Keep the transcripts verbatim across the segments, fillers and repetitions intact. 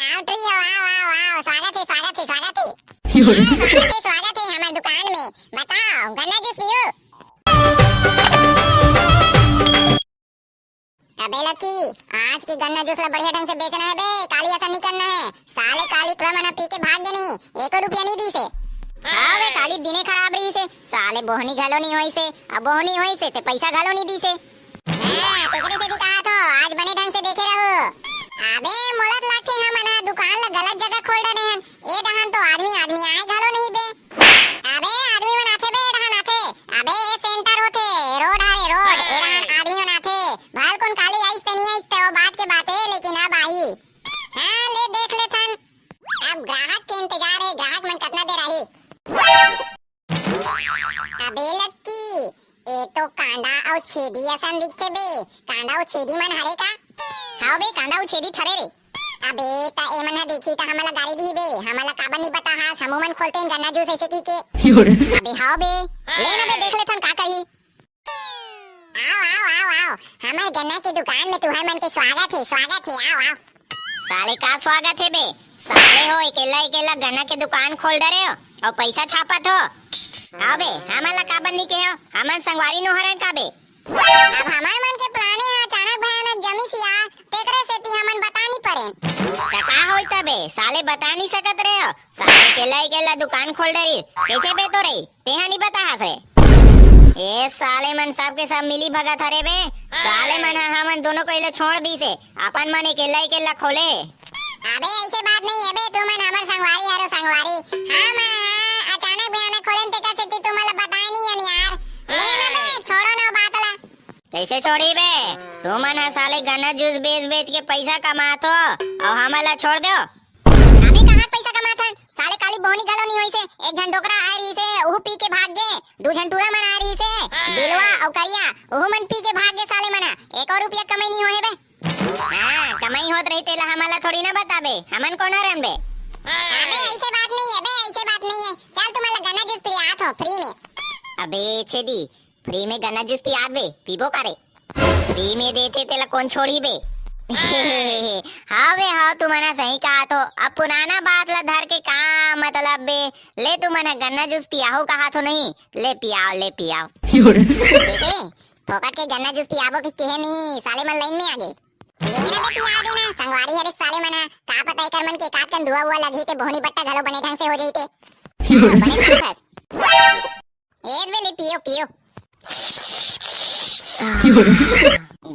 आओ ट्री हो, आओ, आओ, आओ, स्वागत हे, स्वागत हे, स्वागत हे। आओ, स्वागत हे, स्वागत हे हमर दुकान में। बताओ, गन्ना जूस पीहू? अबे लकी, आज के गन्ना जूस ला बढ़िया ढंग से बेचना हे बे, काली असन नइ करना हे। साले काली टुरा मन ह पी के भाग गे नहीं, एको रुपया नइ दीस हे। हाँ बे, काली दिने खराब रहिस हे, साले बोहनी घलो नइ होइस हे, अब बोहनी होइस हे ते पइसा घलो नइ दीस हे। हाँ, तेकरे सेती कहा थो, आज बने ढंग से देखे रहो। अबे, मोला तो लागथे हमन ह दुकान ला गलत जगह खोल डरे हन। ए डहन तो आदमी, आदमी आए घलो नहीं बे। अबे, आदमी मन आथे बे, ए डहन आथे। अबे, ए सेंटर होथे, रोड हरे, रोड। ए डहन आदमी मन आथे। भल कोन काली आइस ते नहीं आइस ते, वो बात के बात हे, लेकिन अब आही। हाँ, ले देख लेथन। अब ग्राहक के इंतजार हे, ग्राहक मन कतना देर आही। अबे लक्की, ए तो कांदा अउ छेदी असन दिखथे बे। कांदा अउ छेदी मन हरे का? हाव बे, कांदा अउ छेदी थरे रे। अबे त एमन ह देखी त हमला गारी दिही बे। हमला काबर नी बताहस, हमू मन खोलतेन गन्ना जूस ऐसे की के। अबे हाव बे, ले ना बे, देख लेथन का करही। आओ, आओ, आओ, आओ। हमर गन्ना के दुकान में तुहर मन के स्वागत हे, स्वागत हे, आओ, आओ। साले का स्वागत हे बे? साले हो, अकेला अकेला गन्ना के दुकान खोल डरे हो अउ पैसा छापत हो। आओ बे, हमन ला काबर नी कहे हो? हमन संगवारी नो हरन का बे? अब हमर मन के प्लाने ह अचानक भयानक जमिस या, तेकरे सेती हमन बता नी परेन। त का होई तबे? साले बता नी सकत रहे हो? साले अकेला अकेला दुकान खोल डरी, कैसे बे तो रही? तेहा नी बताहस रे। ए साले मन सब के सब मिली भगत हरे बे। साले मन ह हमन दोनों को इले छोड़ दीस हे, अपन मन अकेला अकेला खोले हे। अबे ऐसे बात नहीं हे बे, तुमन हमर संगवारी हरो संगवारी। हमन ह अचानक भयानक खोलेन तेकर सेती तुमन ला बताए नहीं हन यार। ले ना बे, छोड़ो ना बात ला। कैसे छोड़ी बे? तुमन ह साले गन्ना जूस बेच बेच के पैसा कमात हो अउ हमन ला छोड़ दो। अबे कहाँ पैसा कमात हन? साले काली बोहनी घलो नहीं होइस हे। एक झन डोकरा आए रहिस हे, उहू पी के भाग गे। दू झन टूरा मन आए रहिस हे, बिलवा अउ करिया, उहू मन पी के भाग गे साले मन ह। एको रुपया कमाई नहीं होहे बे। हाँ, कमाई होत रही तेला हमन ला थोड़ी ना बताबे, हमन कोन हरन बे? अबे ऐसे बात नहीं हे बे, ऐसे बात नहीं हे। चल तुमन ला गन्ना जूस पियात हो फ्री में। अबे छेदी, फ्री में गन्ना जूस पियात बे, पीबो का रे? फ्री में देथे तेला कोन छोड़ही बे? हाँ बे, हाँ, तुमन ह सही कहा थो। अब पुराना बात ला धर के का मतलब बे? ले, तुमन ह गन्ना जूस पियाहू कहा थो नहीं? ले पियाओ, ले पियाओ। देखे, फोकट के गन्ना जूस पियाबो के कहे नहीं, साले मन लाइन में आगे। ले ना बे, पिया देना, संगवारी हरे साले मन ह, का पता एकर मन के एकाध कन दुआ उआ लगही ते बोहनी बट्टा घलो बने ढंग से हो जही ते। बने खास। ए बे, ले पियो, पियो।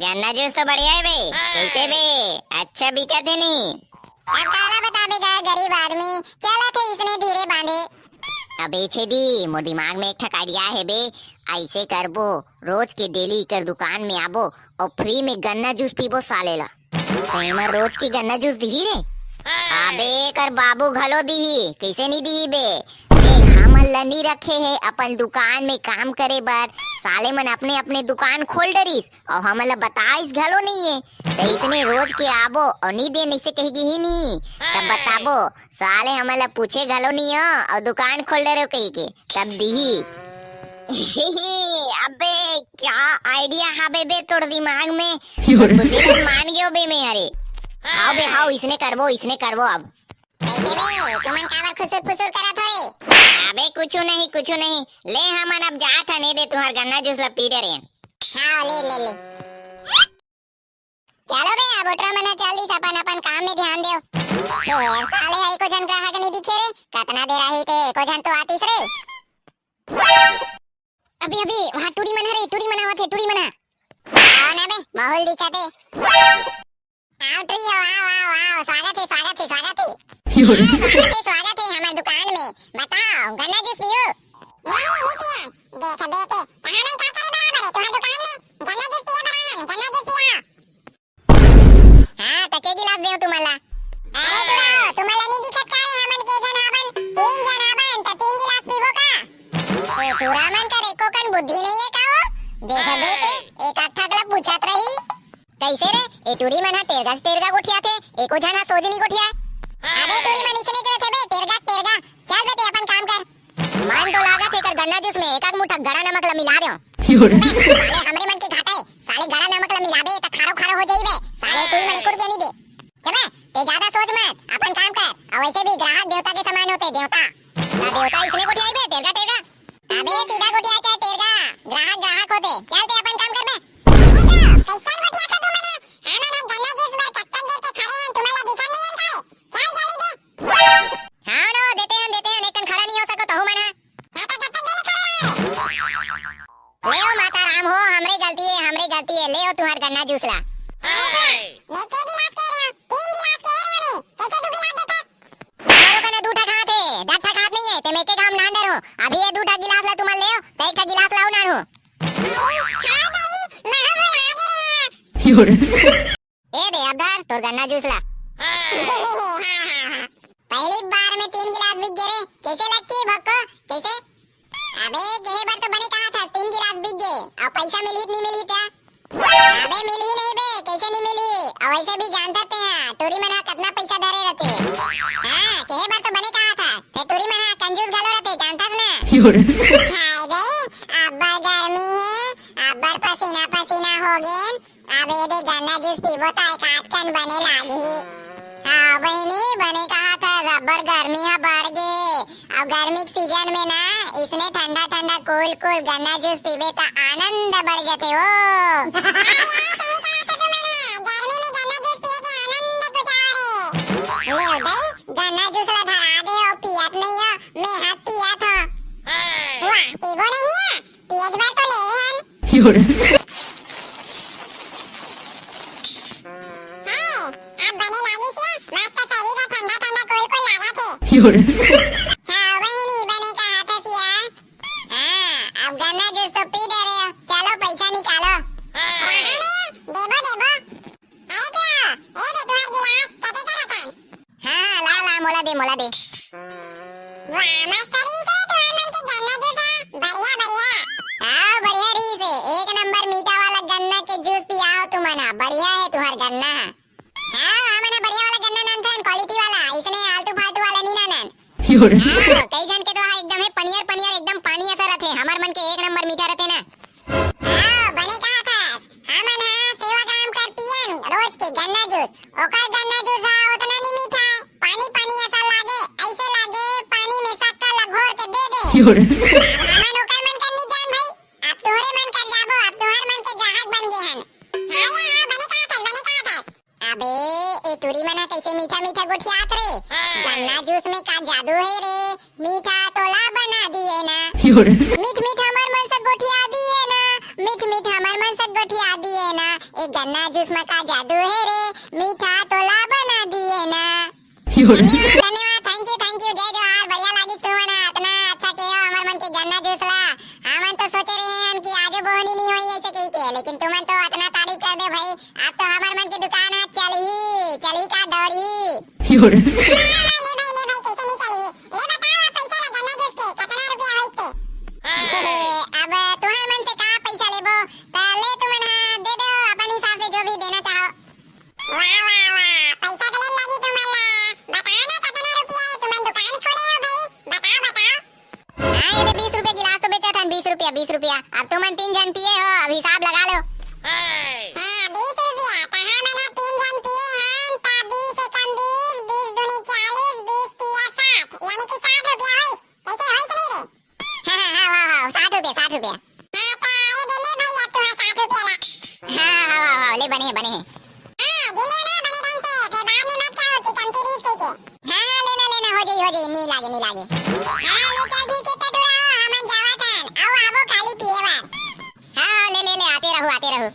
गन्ना जूस तो बढ़िया हे बे। कैसे बे? अच्छा बिकत हे नहीं? अब काला बताबे गा गरीब आदमी, चलत हे इसने धीरे बांधे। अबे छेदी, मोर दिमाग में एक ठक आइडिया हे बे। ऐसे करबो, रोज के डेली कर दुकान में आबो अउ फ्री में गन्ना जूस पीबो साले ला। त एमा रोज के गन्ना जूस दिही रे? अबे एकर बाबू घलो दिही, कइसे नी दिही बे? देख, हमन ल नी रखे हे अपन दुकान में काम करे बर। साले मन अपने-अपने दुकान खोल डरिस अउ हमन ल बताइस घलो नइये। त इसने रोज के आबो अउ नी दे नइसे कहि गिही नी, तब बताबो। साले हमन ल पूछे घलो नइयो अउ दुकान खोल डरे हो कहिके, तब दिही। अबे, क्या आइडिया हाबे बे तोर दिमाग में? तोर बुद्धि ल मान गेंव बे मैं, अरे। हाव बे, हाव, इसने करबो, इसने करबो अब। कइसे बे? तुमन काबर खुसुर फुसुर करत हो रे? अबे, कुछू नहीं, कुछू नहीं। ले, हमन अब जात हन, ए दे तुंहर गन्ना जूस ल पी डरेन। हाव, ले, ले, ले। चलो बे, अब ओटरा मन ह चल दिस, अपन अपन काम में ध्यान देव। फेर साले ह एको झन ग्राहक नइ दिखे रे, कतना देर आही ते एको झन तो आतिस रे। अभी अभी वहाँ टूरी मन ह रे, टूरी मन आवत हे, टूरी मन ह। आओ ना बे, माहौल दिखत हे। आओ ट्री हो, आओ, आओ, आओ, स्वागत हे, स्वागत हे, स्वागत हे। हाँ, स्वागत हे, स्वागत हे हमर दुकान में। बताओ, गन्ना जूस पीहू? नहीं, नहीं पिया। देख बेटे, त हमन का करे बराबर हे, तुंहर दुकान में गन्ना जूस पिए बर आन, गन्ना जूस पिया। हाँ, त के गिलास देव तुमन ला? अरे टूरा हो, तुमन ला नी दिखत का रे, हमन के झन हाबन, तीन झन हाबन, त तीन गिलास पीबो का? ए टूरा मन कर एको कन बुद्धि नइ हे का हो? देखबे ते, एक आध ठक ला पूछत रही। कइसे रे? ए टूरी मन ह टेरगा से टेरगा गोठियाथे, एको झन ह सोझ नी गोठियाय। अबे टूरी मन इसने करत हे बे, टेरगा से टेरगा। चल बे ते अपन काम कर। मन तो लागत हे एकर गन्ना जूस में एक आध मुठा गड़ा नमक ला मिला देव। बे, साले हमरे मन के घाटा हे, साले गड़ा नमक ला मिलाबे त खारो खारो हो जाही बे, साले टूरी मन एको रुपया नी दे। चबे, ते ज्यादा सोच मत, अपन काम कर। अउ वैसे भी ग्राहक देवता के समान होथे, देवता। ना देवता इसने गोठियाही बे, टेरगा, टेरगा। अबे सीधा गोठिया चाहे टेरगा, ग्राहक ग्राहक होथे। चल ते अपन काम कर बे। अरे तो, कैसन गोठियाथो तुमन ह? हमन ह गन्ना जूस बर कतका देर के खड़े हन, तुमन ला दिखत नइ हे का? चल जल्दी दे। हाँ न, देते हन, देते हन, एक कन खड़ा नइ हो सको तहू मन ह। हाँ, त कतका देर ले खड़े रहे? ले ओ माता राम हो, हमरे गलती हे, हमरे गलती हे, ले ओ तुंहर गन्ना जूस ला। अरे बुआ, मैं के गिलास कह रहे हो? तीन गिलास कह रहे हो नी, कैसे दू गिलास देता? हमरो कने दू ठक हाथ हे, दस ठक हाथ नइ हे, ते मैं के काम नान डर हो। अभी ये दू ठक गिलास ला तुमन ले ओ, त एक ठक गिलास लाओ नान हो। अरे, खाओ भाई, महू भुला गे रहे हो। ए दे, अब धर तोर गन्ना जूस ला। हाँ, हाँ, हाँ। पहली बार में तीन गिलास बिक गे रे, कैसे लगती भक्को, कैसे? अबे, केहे बर तो बने कहा था, तीन गिलास बिक गे, अउ पैसा मिलही त नहीं मिलही त? अबे, मिलही नहीं बे, कैसे नहीं मिलही? अउ वैसे भी जानता ते हैं, टूरी मन हा कतना पैसा धरे रहते। हाँ, केहे बर तो बने कहा था, ते टूरी मन हा कंजूस घलो रहते, जानता ना? हाय बे, अब्बड़ गर्मी है, अब्बड़ पसीना पसीना हो गेन, अब ये दे गन्ना जूस पीबो त एकाध कन बने लागही। हाँ बहिनी, बने कहा था, अब्बड़ गर्मी ह बढ़ गे हे। अब गर्मी के सीजन में ना, इसने ठंडा ठंडा कूल कूल गन्ना जूस पीबे त आनंद बढ़ जथे ओ। हाँ यार, सही कहा था तुमन ह, गर्मी में गन्ना जूस पिए के आनंद कुछ और हे। ले ओ दई, गन्ना जूस ला धरा दे हो, पियत नहीं हो, मैं हाथ पियत हो। वाह, पीबो नहीं है? पियत बर तो ले हन। हाय, अब बने लागिस या, मस्त शरीर ह ठंडा ठंडा कूल कूल लागत हे। हाँ बहिनी, बने कहा था सिया। हाँ, अब गन्ना जूस तो पी डरे हो, चलो पैसा निकालो। रहा नहीं, देबो देबो। अरे तो, ए दे तुंहर गिलास, कते का रखन? हाँ, हाँ, ला, ला, मोला दे, मोला दे। वाह, मस्त रहीस हे तुंहर मन के गन्ना जूस ह, बढ़िया, बढ़िया। हाँ, बढ़िया रहीस हे, एक नंबर मीठा वाला गन्ना के जूस पिया हो तुमन ह, बढ़िया हे तुंहर गन्ना ह। हाँ, हमन ह बढ़िया वाला गन्ना नानथन, quality वाला, इसने आलतू फालतू वाला नी नानन। हाँ, कई झन के तो हा एकदम हे पनियर पनियर, एकदम पानी असन रथे, हमर मन के एक नंबर मीठा रथे ना। हाँ, बने कहा थस। हमन हा सेवाग्राम कर पियन रोज के गन्ना जूस। ओकर गन्ना जूस हा ओतना नी मीठा हे। पानी पानी असन लागे, ऐसे लागे पानी में शक्कर ला घोर के दे दे। अब हमन ओकर मन कर नी जान भाई। अब तुहरे मन कर जाबो, अब तुहर मन के ग्राहक बन गे हन। हाँ या हाँ, बने कहा थस, बने कहा थस। अबे, ए टूरी मन ह कइसे मीठा-मीठा गोठियात रे? गन्ना जूस में का जादू हे रे? मीठा तोला बना दिए ना। मीठ-मीठ हमर मन से गोठिया दिए ना। मीठ-मीठ हमर मन से गोठिया दिए ना। ए गन्ना जूस में का जादू हे रे? मीठा तोला बना दिए ना। धन्यवाद, धन्यवाद, thank you, thank you, जय जोहार, बढ़िया लागिस तुमन ह, अतना अच्छा केहो हमर मन के गन्ना जूस ला। हमन तो सोचे रहे हन कि आजो बोहनी नी होई ऐसे कही के, लेकिन तुमन तो अतना तारीफ कर दे भाई, अब तो हमर मन के दुकान ह चलही, चलही का दौड़ही। ले भाई, ले भाई, कैसे नी चलही? ले बताओ, अब पैसा ला गन्ना जूस के, कतना रुपया होइस ते? अब तुहर मन से का पैसा लेबो, त ले तुमन ह दे दो अपन हिसाब से जो भी देना चाहो। वाह, वाह, वाह, पैसा तो ले लागी तुमन ला। बताओ ना, कतना रुपया हे? तुमन दुकान खोले हो भाई? बताओ, बताओ। हाँ, ये दे बीस रुपया गिलास तो बेचत हन, बीस रुपया, बीस रुपया। अब तुमन तीन झन पिए हो, अब हिसाब लगा लो। हाँ, बीस रुपया, त हमन ह तीन झन पिए हन, त बीस एकम बीस, बीस दूनी चालीस, बीस तिया साठ, यानी कि साठ रुपया होइस। कैसे होइस नहीं रे? हाँ, हाँ, हाँ, हाँ, हाँ, साठ रुपया, साठ रुपया। हाँ, त ये दे ले भाई, अब तुहार साठ रुपया ला। हाँ, हाँ, हाँ, हाँ, हाँ, ले बने हे, बने हे। हाँ, गिन ले ना बने ढंग से, फिर बाद में मत कहो कि कमती रहीस कहिके। हाँ, हाँ, लेना, लेना, हो जाई, हो जाई, नी लागे, नी लागे। हाँ, ले चल ठीक हे, त टूरा हो, हमन जावत हन, अउ आबो खाली पिए बर। हाँ, हाँ, ले, ले, ले, आते रहू, आते रहू।